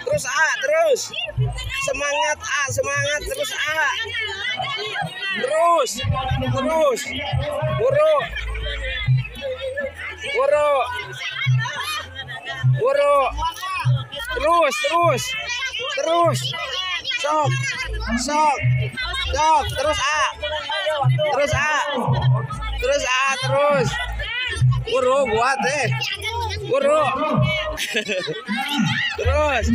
Terus A, terus. Semangat A, semangat terus A. Terus, terus. Buru. Buru. Buru. Terus, terus. Terus. Sok. Sok. Sok, terus A. Terus A. Terus A, terus. Buru buat deh. Buru. Terus.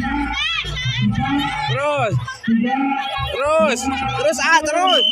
Terus. Terus. Terus A, terus.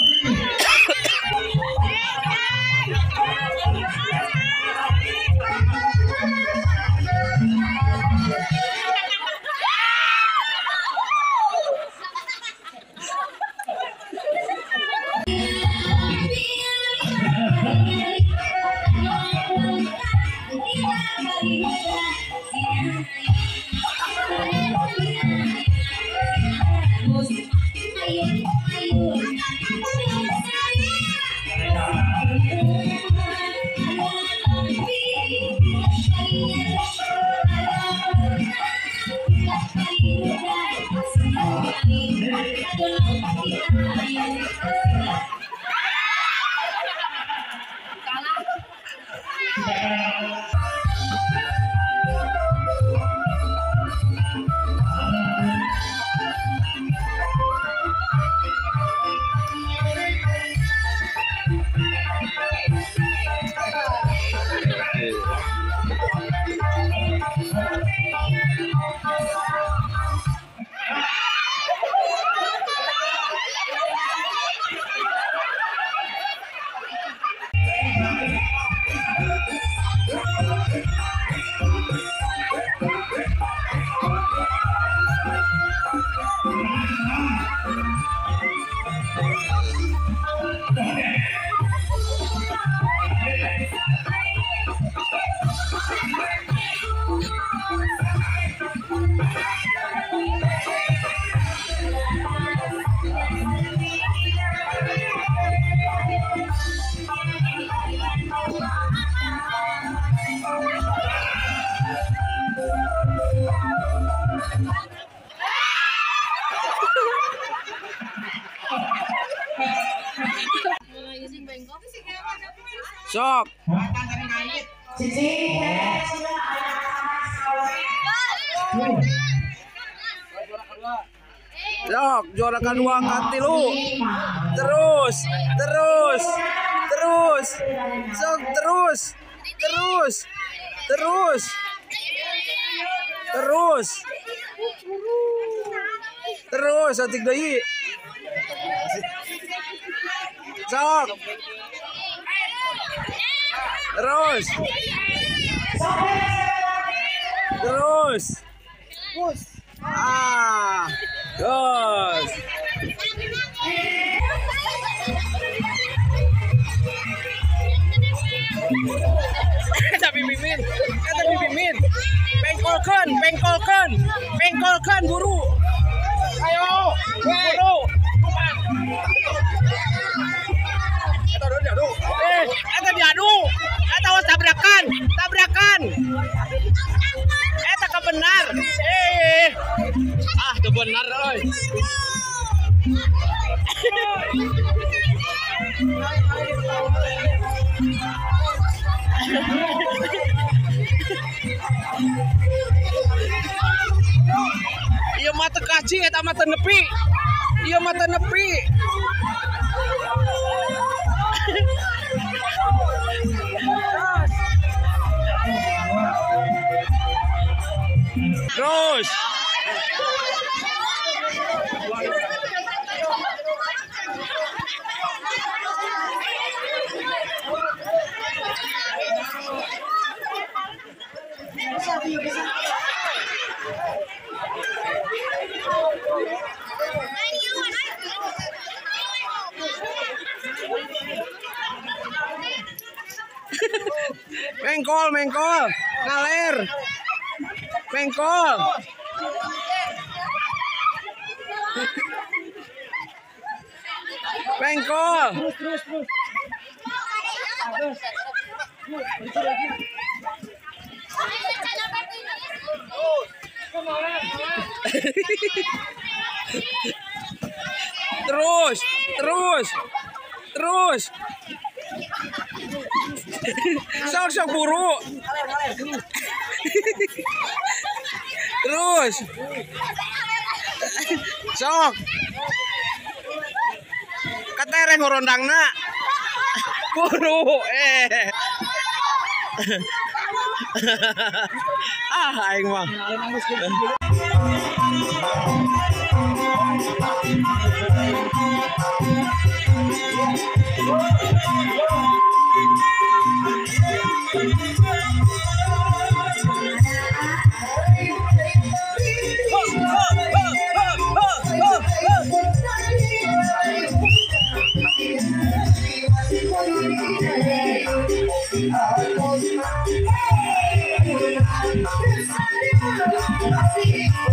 Sok. Sok, juara kedua katilu. Terus, terus, terus. Sok terus. Terus. Terus. Terus. Terus atik deui. Sok. Terus. Terus. Ah. Terus. Eta bibimin, eta bibimin. Pengkolkeun, pengkolkeun, pengkolkeun buru. Ayo, buru. Eta diadu. Eta diadu. Eta awas tabrakan, tabrakan. Eta kebenar. Ah, teu benar euy. Ieu mah teu kaci eta mah teu nepi. Ieu mah teu nepi. Terus. Mengkol, mengkol, ngaler. Mengkol. Mengkol. Terus, terus, terus. Terus. Terus, terus, terus. Sok sok buru. Terus. Sok. Katereng horondangna. Buru eh. Ah, aing mah. Yeah.